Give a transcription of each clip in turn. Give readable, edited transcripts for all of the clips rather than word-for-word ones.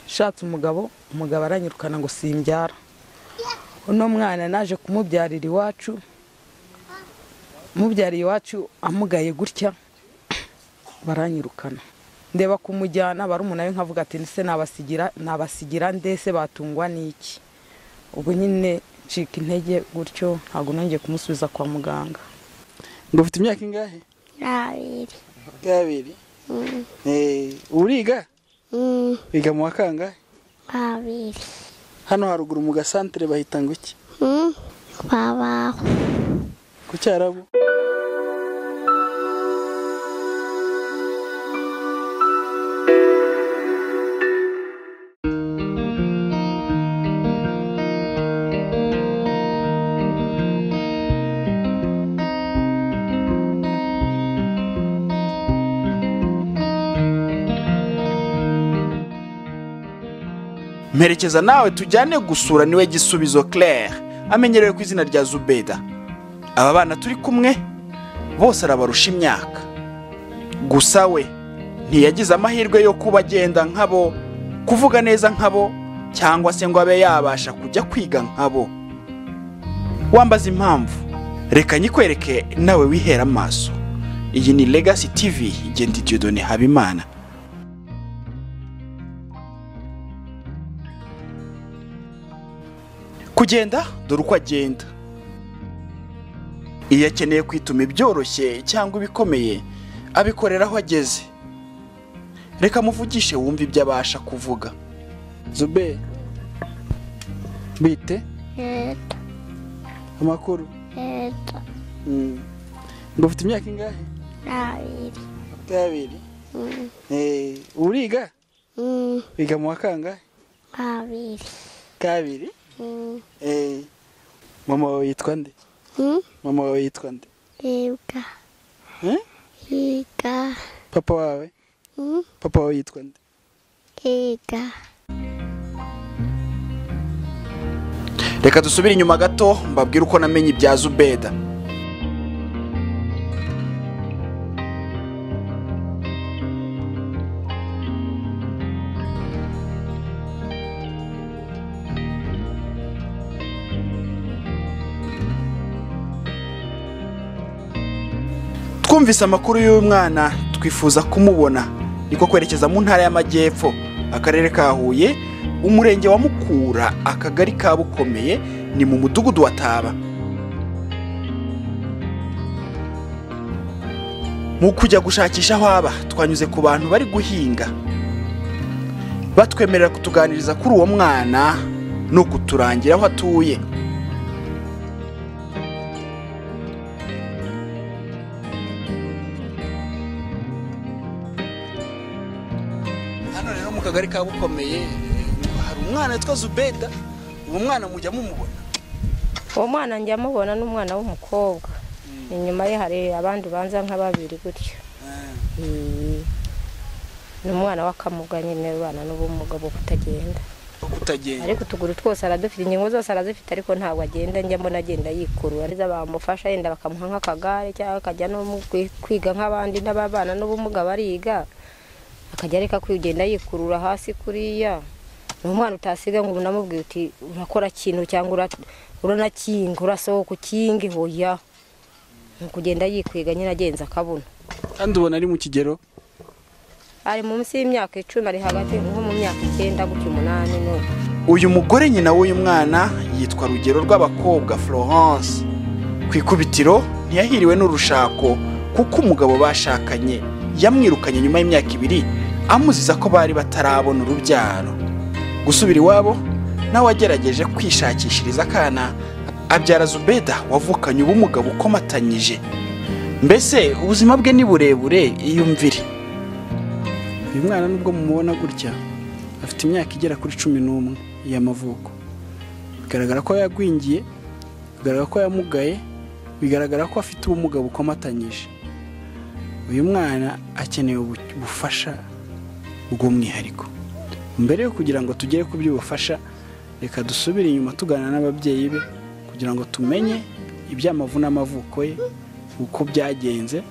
Shatse umugabo, umugabo aranyirukana ngo simbyara. Uno mwana naje kumubyarira iwacu, mubyariye iwacu amugaye gutya baranyirukana. Ndeba kumujyana barumuna we nkavuga ati nse nabasigira ndese batungwa n'iki. Ubwo nyine ncika intege gutyo, ntago nongeye kumusubiza kwa muganga. Ngo ufite imyaka ingahe? 2. 2. Uriga? Wiga mu wa kangahe? 2. Hano haruguru mu gasantere bahita ngo iki? Babaho. Ku Cyarabu? Mperekeza nawe tujyane gusura niwe Gisubizo Claire, amenyerewe ku izina rya Zubeda. Aba bana turi kumwe bose arabarusha imyaka, gusa we ntiyagize amahirwe yo kuba agenda nkabo, kuvuga neza nkabo, cyangwa se ngo abe yabasha kujya kwiga nkabo. Wambaza impamvu, reka nyikwereke nawe wihera amaso. Iyi ni Legacy TV, Ngendi Dieudonné Habimana. Kugenda dore uko agenda. Iyo akeneye kwituma ibyoroshye cyangwa ibikomeye abikorera aho ageze. Reka muvugishe wumve ibyo abasha kuvuga. Zube, bite? Yego. Amakuru? Yego. Ngo ufite imyaka ingahe? 2. 2. Uriga? Wiga mu wa kangahe? 2. 2. Mama wawe yitwa nde? Mama wawe yitwa nde? Yiga. Yiga. Papa wawe? Papa wawe yitwa nde? Yiga. Reka dusubire inyuma gato mbabwire uko namenye ibya Zubeda. Twumvise amakuru y'uyu mwana twifuza kumubona, niko kwerekeza mu ntara y'Amajyepfo, akarere ka Huye, umurenge wa Mukura, akagari ka Bukomeye, ni mu mudugudu wa Taba. Mu kujya gushakisha aho aba, twanyuze ku bantu bari guhinga, batwemerera kutuganiriza kuri uwo mwana no kuturangira aho atuye. Hano rero mu kagari ka Bukomeye hari umwana witwa Zubeda. Uwo mwana mujya mumubona? Uwo mwana njya mubona, n'umwana w'umukobwa. Inyuma ye hari abandi banza nka babiri gutyo. Ni umwana w'akamuga nyine, ubana n'ubumuga bwo kutagenda. Ariko utuguru twose aradufite, ingingo zose arazifite, ariko ntabwo agenda. Njya mbona agenda yikurura. Ariza bamufasha yenda bakamuha nk'akagare, cyangwa akajya no kwiga nk'abandi n'ababana n'ubumuga bariga, akajya areka kugenda yikurura hasi kuriya. Ni umwana utasiga ngo unamubwire uti urakora kintu cyangwa uranakinga, urasohoka ukinge, hoya. Ni ukugenda yikwiga nyine agenza akabona. Kandi ubona ari mu kigero? Ari munsi y'imyaka 10, ari hagati nko mu myaka 9 gutyo 8 no. Uyu mugore nyina w'uyu mwana yitwa Rugero rw'Abakobwa Florence. Ku ikubitiro ntiyahiriwe n'urushako kuko umugabo bashakanye yamwirukanye nyuma y'imyaka 2 amuziza ko bari batarabona urubyaro. Gusubira iwabo nawe agerageje kwishakishiriza akana, abyara Zubeda wavukanye ubumuga bukomatanyije. Mbese ubuzima bwe ni burebure iyumvire. Uyu mwana nubwo mumubona gutya afite imyaka igera kuri 11 y'amavuko. Bigaragara ko yagwingiye, bigaragara ko yamugaye, bigaragara ko afite ubumuga bukomatanyije. Uyu mwana akeneye ubufasha bw'umwihariko. Mbere yo kugira ngo tugere ku by'ubufasha, reka dusubire inyuma tugana n'ababyeyi be kugira ngo tumenye iby'amavu n'amavuko ye, uko byagenze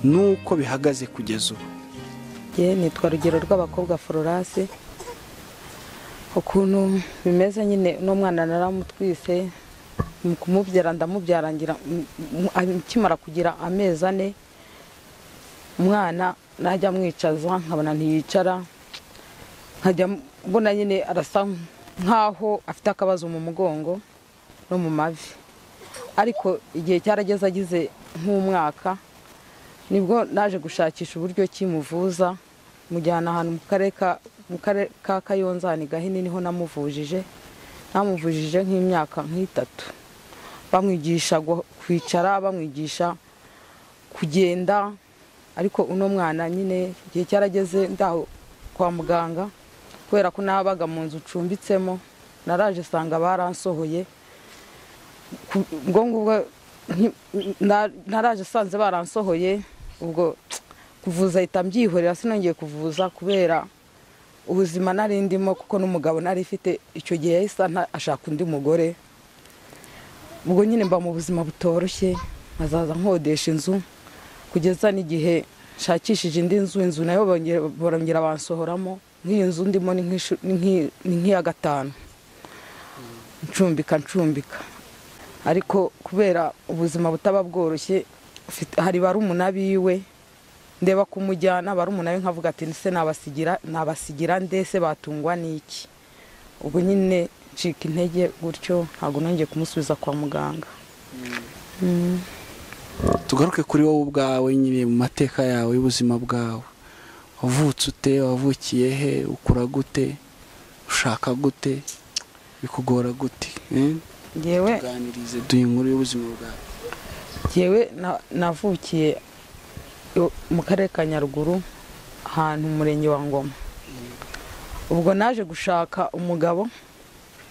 n'uko bihagaze kugeza ubu. Nitwa Rugero rw'Abakobwa Florence, Ukuntu bimeze nyine no mwana naramutwise mu kumubyara ndamubyara ngira akimara kugira amezi 4 umwana najya mwicaza nkabona ntiyicara, nkajya mbona nyine arasa nkaho afite akabazo mu mugongo no mu mavi. Ariko igihe cyarageze agize nk'umwaka nibwo naje gushakisha uburyo kimuvuza, mujyana ahantu mu karere ka Kayonza ni Gahini, niho namuvujije nk'imyaka nk'itatu, bamwigisha kwicara, bamwigisha kugenda. Ariko uno mwana nyine igihe cyarageze ndaho kwa muganga, kubera ko nabaga mu nzu cumbitsemo, naraje sanga baransohoye. Ubwo ngubwo naraje sanze baransohoye, ubwo kuvuza ahita mbyihorera, sinongeye kuvuza kubera ubuzima nari ndimo, kuko n'umugabo nari ifite icyo gihe yahise ashaka undi mugore. Ubwo nyine mba mu buzima butoroshye, nkazaza nkodesha inzu kugeza n'igihe nshakishije indi nzu, inzu nayo barongera bansohoramo. Nk'iyi nzu ndimo ni nk'iya 5 ncumbika. Ariko kubera ubuzima butaba bworoshye, hari barumuna biwe ndeba kumujyana, barumuna be nkavuga ati nse nabasigira ndese batungwa n'iki. Ubwo nyine ncika intege gutyo, ntabwo nongeye kumusubiza kwa muganga. Tugaruke kuri wowe ubwawe nyine mu mateka yawe y'ubuzima bwawe. Wavutse ute? Wavukiye he? Ukura gute? Ushaka gute? Bikugora gute? Ngewe tuganirize, duhe inkuru y'ubuzima bwawe. Ngewe navukiye mu karere ka Nyaruguru, ahantu umurenge wa Ngoma. Ubwo naje gushaka umugabo,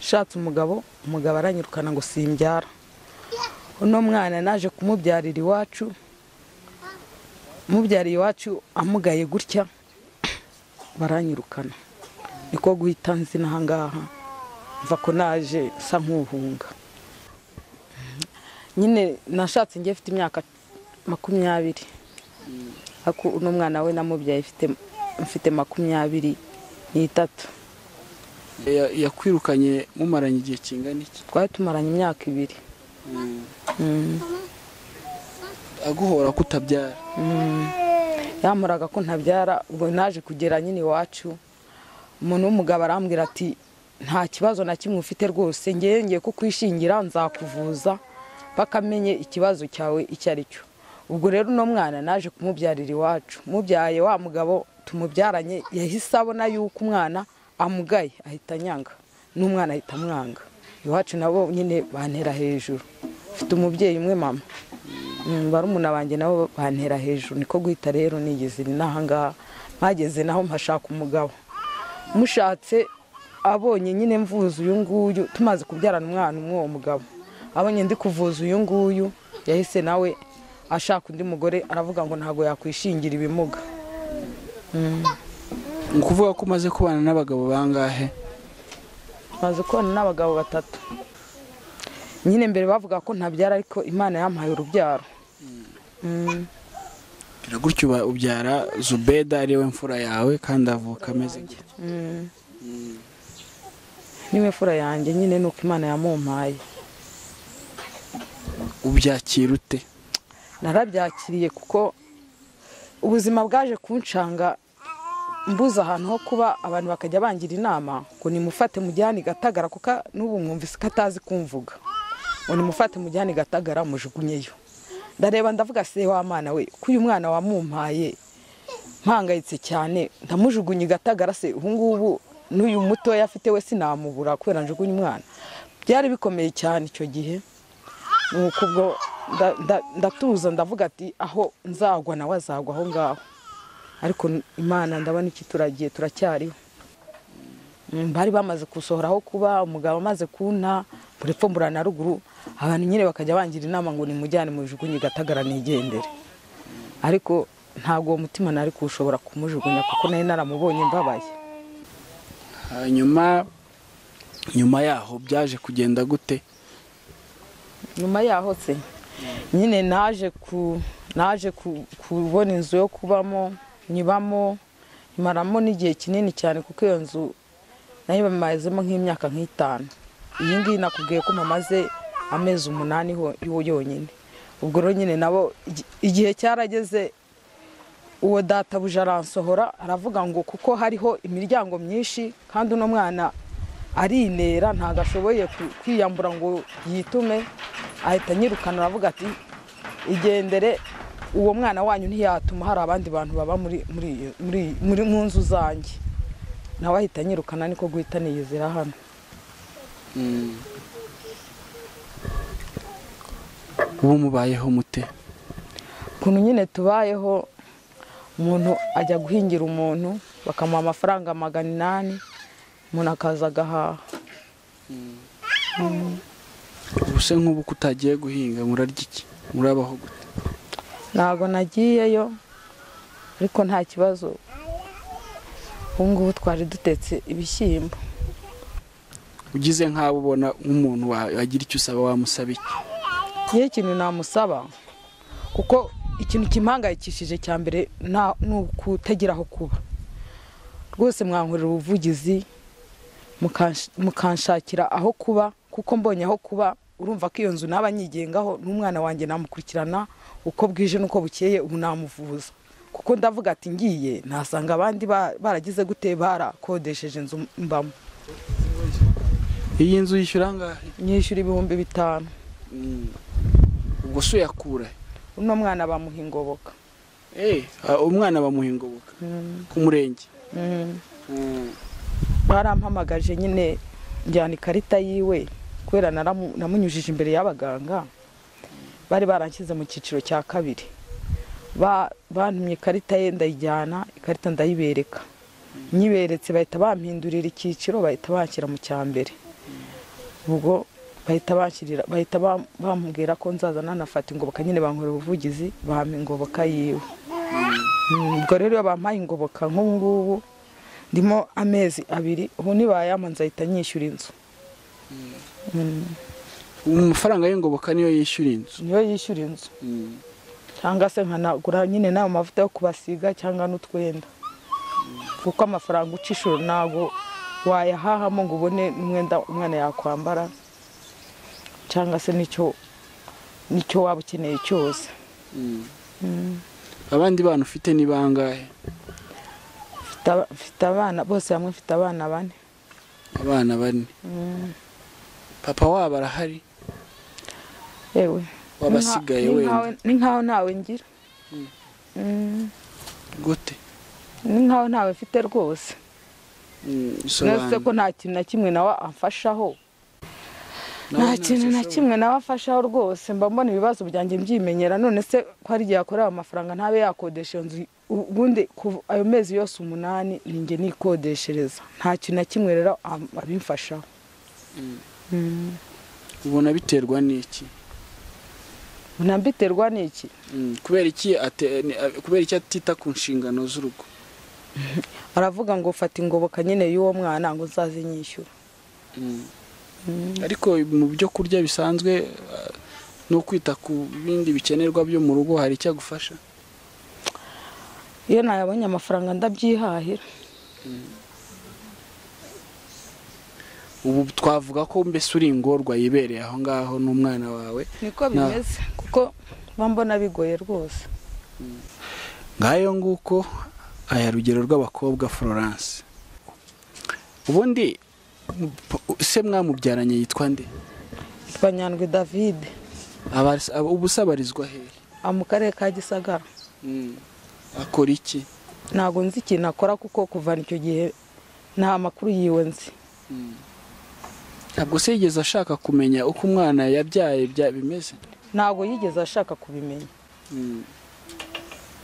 nshatse umugabo, umugabo aranyirukana ngo simbyara. Uno mwana naje kumubyarira iwacu, mubyariye iwacu amugaye gutya baranyirukana. Niko guhita nzi n'ahangaha mva ko naje sa nkuhunga. Nyine nashatse ngiye mfite imyaka 20, ariko uno mwana we namubyaye mfite 23. Yakwirukanye mumaranye igihe kingana iki? Twari tumaranye imyaka 2. Aguhora kutabyara? Yamoraga ko ntabyara. Ubwo naje kugera nyine iwacu, umuntu w'umugabo arambwira ati nta kibazo na kimwe ufite rwose, ngiye kukwishingira nzakuvuza bakamenye ikibazo cyawe icyo ari cyo. Ubwo rero uno mwana naje kumubyarira iwacu, mubyaye wa mugabo tumubyaranye yahise abona yuko umwana amugaye ahita anyanga, n'umwana ahita amwanga. Iwacu nabo nyine bantera hejuru, mfite umubyeyi umwe mama, barumuna banjye nabo bantera hejuru. Niko guhita rero nigeze n'ahangaha mpageze naho mpashaka umugabo, mushatse abonye nyine mvuza uyu nguyu, tumaze kubyarana umwana umwe, uwo mugabo abonye ndi kuvuza uyu nguyu yahise nawe ashaka undi mugore, aravuga ngo ntago yakwishingira ibimuga. Ni ukuvuga ko umaze kubana n'abagabo bangahe? Maze kubana n'abagabo 3. Nyine mbere bavuga ko ntabyara, ariko Imana yampaye urubyaro. Gutyo ubyara Zubeda ari we mfura yawe, kandi avuka ameze gutya. Niwe mfura yanjye nyine nuko Imana yamumpaye. Ubyakira ute? Narabyakiriye kuko ubuzima bwaje kuncanga, mbuza ahantu ho kuba, abantu bakajya bangira inama ngo nimufate mujyane Gatagara, kuko n'ubu mwumvise ko atazi kumvuga, ngo nimufate mujyane Gatagara mujugunyeyo. Ndareba ndavuga se wa mwana we, ko uyu mwana wamumpaye mpangayitse cyane, ndamujugunye Gatagara se ubu ngubu n'uyu mutoya afite we sinamubura kubera njugunye umwana. Byari bikomeye cyane icyo gihe. Nuko ubwo ndatuza ndavuga ati aho nzagwa nawe azagwa aho ngaho. Ariko Imana ndabona iki turagiye turacyariho. Bari bamaze kusohoraho kuba umugabo amaze kunta murepfo mbura na ruguru, abantu nyine bakajya bangira inama ngo nimujyane mujugunye Gatagara nigendere. Ariko ntago uwo mutima nari kushobora kumujugunya kuko nari naramubonye mbabaye. Hanyuma nyuma yaho byaje kugenda gute? Nyuma yaho se nyine naje kubona inzu yo kubamo, nyibamo, imaramo n'igihe kinini cyane kuko iyo nzu Nayo bamazemo nk'imyaka nk'itanu. Iyi ngiyi nakubwiye ko mamaze amezi 8 ho yonyine. Ubwo rero nyine nabo igihe cyarageze uwo databuja aransohora, aravuga ngo kuko hariho imiryango myinshi kandi uno mwana arinera ntago ashoboye kwiyambura ngo yitume, ahita anyirukana aravuga ati igendere, uwo mwana wanyu ntiyatuma hari abandi bantu baba muri muri muri mu nzu zanjye. Nawe ahita anyirukana, niko guhita niyizira hano. Ubu mubayeho mute? Ukuntu nyine tubayeho, umuntu ajya guhingira umuntu bakamuha amafaranga 800, umuntu akaza agahaha. Ubuse nk'ubu kutagiye guhinga murarya iki? Murabaho gute? Ntago nagiyeyo ariko nta kibazo. Ubu ngubu twari dutetse ibishyimbo. Ugize nk'abo ubona nk'umuntu wagira icyo usaba wamusaba iki? Iyo ikintu namusaba, kuko ikintu kimpangayikishije cya mbere ni ukutagira aho kuba. Rwose mwankorera ubuvugizi mukanshakira aho kuba, kuko mbonye aho kuba urumva ko iyo nzu naba nyigengaho n'umwana wanjye namukurikirana uko bwije n'uko bukeye, ubu namuvuza. Kuko ndavuga ati ngiye nasanga abandi baragize gute, barakodesheje inzu mbamo. Iyi nzu yishyura angahe? Nyishyura 5000. Ubwo se uyakura? Uno mwana bamuha ingoboka. Umwana bamuha ingoboka ku murenge? Barampamagaje nyine njyana ikarita yiwe, kubera namunyujije imbere y'abaganga bari baranshyize mu cyiciro cya 2. Bantumye ikarita ye ndayijyana, ikarita ndayibereka. Nyiberetse bahita bampindurira icyiciro, bahita banshyira mu cya mbere. Ubwo bahita banshyirira, bahita bambwira ko nzaza nanafata ingoboka nyine, bankorera ubuvugizi bampa ingoboka yiwe. Ubwo rero bampaye ingoboka nk'ubu ngubu ndimo amezi 2, ubu nibayampa nzahita nyishyura inzu. Amafaranga y'ingoboka niyo yishyura inzu? Niyo yishyura inzu. Cyangwa se nkanagura nyine n'ayo mavuta yo kubasiga cyangwa n'utwenda. Kuko amafaranga ucishura ntago wayahahamo ngo ubone n'umwenda umwana yakwambara, cyangwa se nicyo waba ukeneye cyose. Abandi bana ufite ni bangahe? Mfite abana bose hamwe, mfite abana 4. Abana 4. Papa wabo arahari? Ewe. Wabasigaye wenda? Ni nkaho ntawe ngira. Gute? Ni nkaho ntawe mfite rwose. Nese ko nta kintu na kimwe nawe amfashaho. Nta kintu na kimwe nawe afashaho rwose, mba mbona ibibazo byanjye mbyimenyera. None se ko hari igihe akorera amafaranga ntabe yakodesha iyo nzu, ubundi ayo mezi yose 8 ninjye nikodeshereza. Nta kintu na kimwe rero abimfashaho. Ubona biterwa n'iki? Ubona biterwa n'iki? Kubera iki atita ku nshingano z'urugo? Aravuga ngo fata ingoboka nyine y'uwo mwana ngo nzaze nyishyura. Ariko mu byo kurya bisanzwe no kwita ku bindi bikenerwa byo mu rugo hari icyo agufasha? Iyo nayabonye amafaranga ndabyihahira. Ubu twavuga ko mbese uri ingorwa yibereye aho ngaho n'umwana wawe? Niko bimeze, kuko bambona bigoye rwose. Ngayo nguko aya rugero rw'abakobwa Florence. Ubundi se mwamubyaranye yitwa nde? Yitwa Nyandwi David. Ubu sabarizwa he? Mu karere ka Gisagara. Akora iki? Ntago nzi ikintu akora, kuko kuva icyo gihe nta makuru yiwe nzi. Ntabwo se yigeze ashaka kumenya uko umwana yabyaye bimeze? Ntabwo yigeze ashaka kubimenya.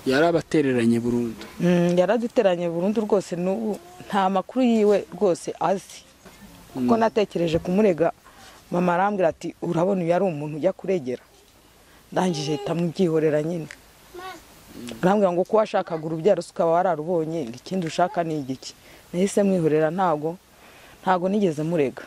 Yarabatereranye burundu? Yaraduteranye burundu rwose, n'ubu nta makuru yiwe rwose azi. Kuko natekereje kumurega, mama arambwira ati urabona uyu ari umuntu ujya kuregera. Ndangije ahita amwihorera nyine. Arambwira ngo ko washakaga urubyaro ukaba wararubonye, ikindi ushaka ni igiki. Nahise mwihorera, ntago nigeze murega.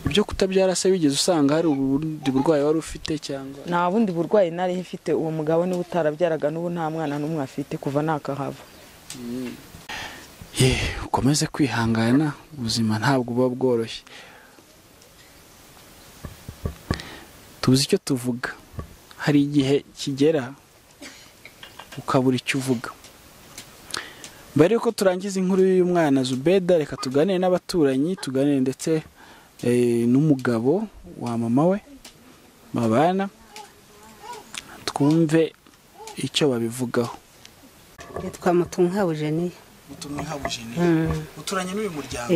Ibyo kutabyara se wigeze usanga hari ubundi burwayi wari ufite cyangwa? Nta bundi burwayi nari mfite, uwo mugabo niwe utarabyaraga, n'ubu nta mwana n'umwe afite kuva nakahava. Ye, ukomeze kwihangana, ubuzima ntabwo buba bworoshye. Tuzi icyo tuvuga, hari igihe kigera ukabura icyo uvuga. Mbere yuko turangiza inkuru y'uyu mwana Zubeda, reka tuganire n'abaturanyi, tuganire ndetse n'umugabo wa mama we babana, twumve icyo babivugaho. Nitwa Mutumwa Eugenie. Mutumwa Eugenie, uturanye n'uyu muryango?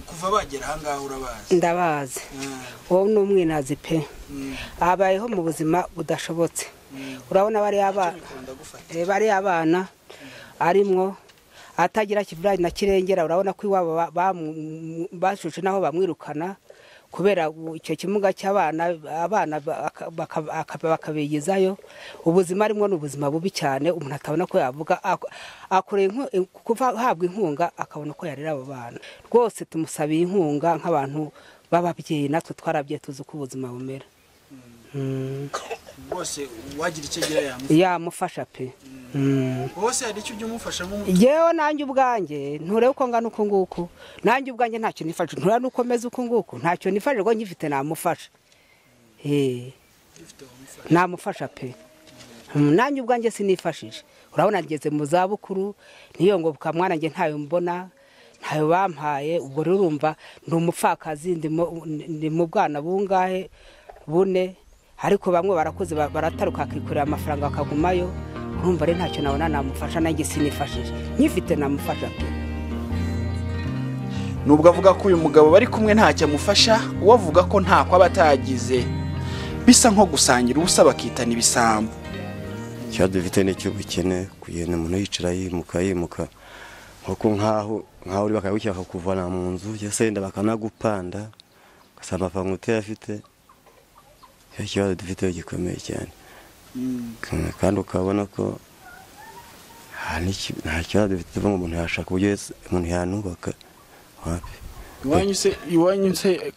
Kuva bagera aha ngaha urabazi? Ndabazi. Wowe ni umwinazi pe. Abayeho mu buzima budashobotse. Urabona bari abana arimwo atagira kivura na kirengera. Urabona ko iwabo bashushe naho bamwirukana kubera icyo kimuga cy'abana, abana bakabigezayo. Ubuzima arimo ni ubuzima bubi cyane, umuntu atabona ko yavuga akoreye kuva habwa inkunga akabona ko yarera abo bana. Rwose tumusabiye inkunga nk'abantu b'ababyeyi, natwe twarabye tuzi uko ubuzima bumera. Bose wagira icyo agira yamufasha pe. Bose hari icyo ujya umufasha nk'umutu? Yewe nanjye ubwanjye nturebe uko ngana uko nguko, nanjye ubwanjye ntacyo nifashe, nturebe nuko meze uko nguko, ntacyo nifashe rwo nkifite namufasha. Namufasha pe. Nanjye ubwanjye sinifashije. Urabona ngeze mu zabukuru, niyo ngoboka mwana nge ntayo mbona, ntayo bampaye. Ubwo rero urumva ndi umupfakazi, ndi mu bwana bungahe bune, ariko bamwe barakoze barataruka akikorera amafaranga bakagumayo. Urumva rero ntacyo nabona namufasha, nanjye sinifashije, nyifite namufasha pe. Nubwo avuga ko uyu mugabo bari kumwe ntacyo amufasha, uwo avuga ko ntako aba atagize, bisa nko gusangira ubusa bakitana ibisambo. Icyo dufite ni icy'ubukene, kugenda umuntu yicara yimuka yimuka, nkuko nkaho uri bakagukira bakakuvana mu nzu, cyangwa se wenda bakanagupanda, ugasanga amafaranga utayafite. Icyo kibazo dufite gikomeye cyane, kandi ukabona ko nta kibazo dufite ngo umuntu yashaka uburyo umuntu yanubaka. Wapi iwanyu se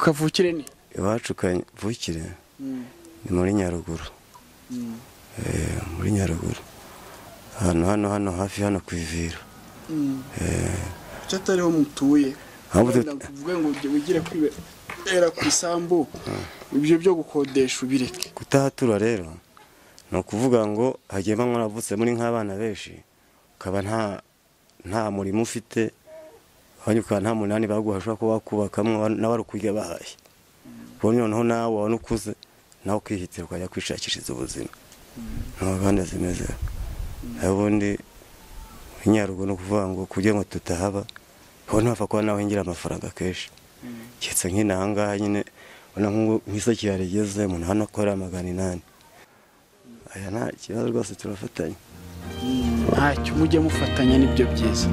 kavukire ni? Iwacu kavukire ni muri Nyaruguru. Muri Nyaruguru hano hano hano hafi hano ku Iviro. Kuki atariho mutuye? Uvuge ngo wigire kwibera ku isambu, ibyo byo gukodesha ubireke. Kutahatura rero ni ukuvuga ngo hagiye bamwe baravutse muri nk'abana benshi, ukaba nta murimo ufite, abanyuka nta munani baguha ushobora kuba wakubakamwo nawe ari ukurya bahaye. Ubwo noneho nawe wabona ukuze nawe ukihitira ukajya kwishakishiriza ubuzima. Nta gahunda zimeze. Ubundi Nyaruguru ni ukuvuga ngo kugira ngo tutahaba, ho ntapfa kuba nawe ngira amafaranga kenshi. Keretse nk'inaha ngaha nyine ubona nk'isoko yarigeze umuntu hano akora 800. Aya nta kibazo rwose, turafatanya. Ntacyo mujye mufatanya nibyo byiza.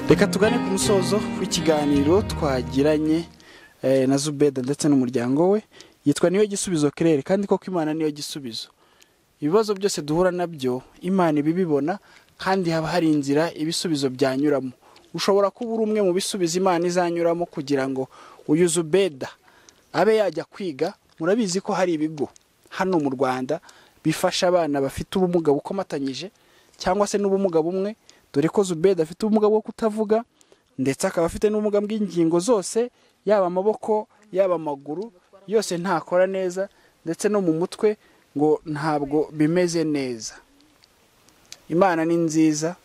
Reka tugane ku musozo w'ikiganiro twagiranye na Zubeda ndetse n'umuryango we. Yitwa Niyo Gisubizo Claire, kandi koko Imana niyo gisubizo. Ibibazo byose duhura nabyo Imana ibibibona, kandi haba hari inzira ibisubizo byanyuramo. Ushobora kuba uri umwe mu bisubizo Imana izanyuramo kugira ngo uyu Zubeda abe yajya kwiga. Murabizi ko hari ibigo hano mu Rwanda bifasha abana bafite ubumuga bukomatanyije cyangwa se n'ubumuga bumwe, dore ko Zubeda afite ubumuga bwo kutavuga ndetse akaba afite n'ubumuga bw'ingingo zose, yaba amaboko yaba amaguru yose ntakora neza, ndetse no mu mutwe ngo ntabwo bimeze neza. Imana ni nziza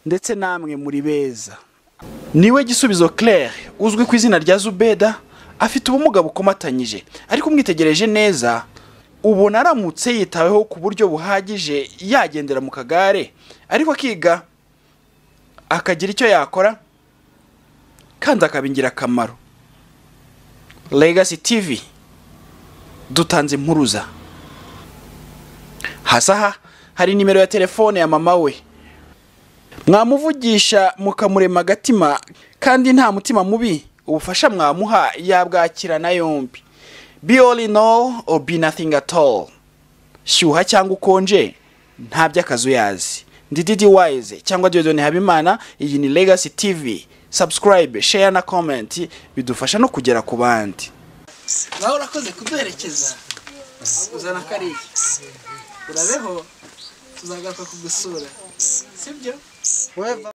ndetse namwe muri beza. Niwe Gisubizo Claire uzwi ku izina rya Zubeda, afite ubumuga bukomatanyije, ariko umwitegereje neza ubona aramutse yitaweho ku buryo buhagije yagendera mu kagare, ariko akiga akagira icyo yakora kandi akaba ingirakamaro. Legacy TV dutanze impuruza. Hasi aha hari nimero ya telefone ya mama we, mwamuvugisha mukamurema agatima, kandi nta mutima mubi, ubufasha mwamuha yabwakirana yombi. Be all in all or be nothing at all. Shyuha cyangwa ukonje nta by'akazu yazi. Ndi Didi Wise cyangwa Dieudonne Habimana, iyi ni Legacy TV. Subscribe, share na comment bidufasha no kugera ku bandi. Nawe urakoze kuduherekeza, uzana kariya, urabeho, tuzagaruka kugusura, sibyo?